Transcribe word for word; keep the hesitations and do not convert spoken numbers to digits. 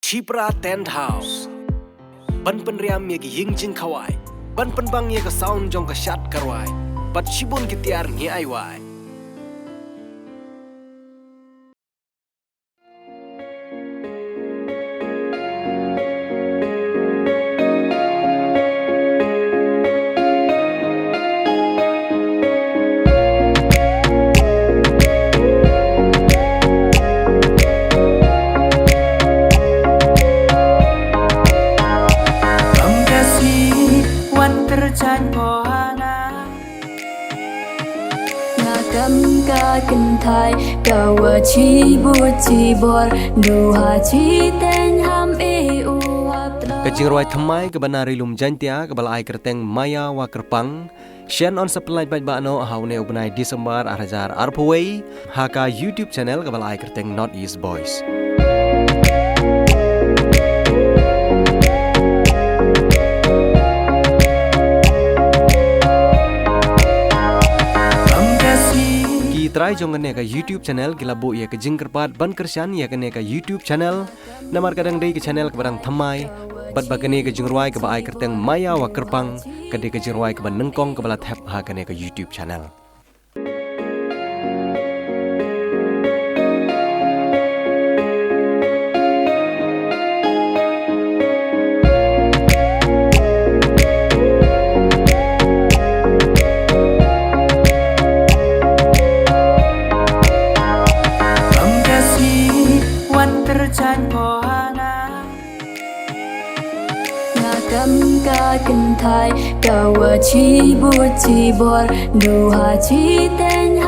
Shipra Tent House. Ban pynriam ïa ki ïing jingkhawai, ban pynbang ïa ka sound jong ka shad ka rwai, bad shibun ki tiar ngi ai wai. Kam ka sngi wan kyrchan pho ha nga. Nga kam ka kynthai ka wa chi bu chi bor, du ha chi teng ham e u hap. Ka jingrwai thymmai kaba na Ri Lum Jaiñtia kaba la ai kyrteng Maya wa Kyrpang. Shen yn sa pynlait bad ba noh ha une u bnai December ar hajar arphew wei ha ka YouTube channel kaba la ai kyrteng North East Boys. Ki trai jong kane ka YouTube channel ki la buh ïa ka jingkyrpad ban kyrshan ïa kane ka YouTube channel. Namar ka dang dei ka channel kaba dang thymmai, bad ba kane ka jingrwai kaba ai kyrteng Maya wa Kyrpang ka dei ka jingrwai kaba nyngkong kaba la thep ha kane ka YouTube channel. Kam ka sngi wan kyrchan pho ha nga. Nga kam ka kynthai ka wa chi bu chi bor, du ha chi teng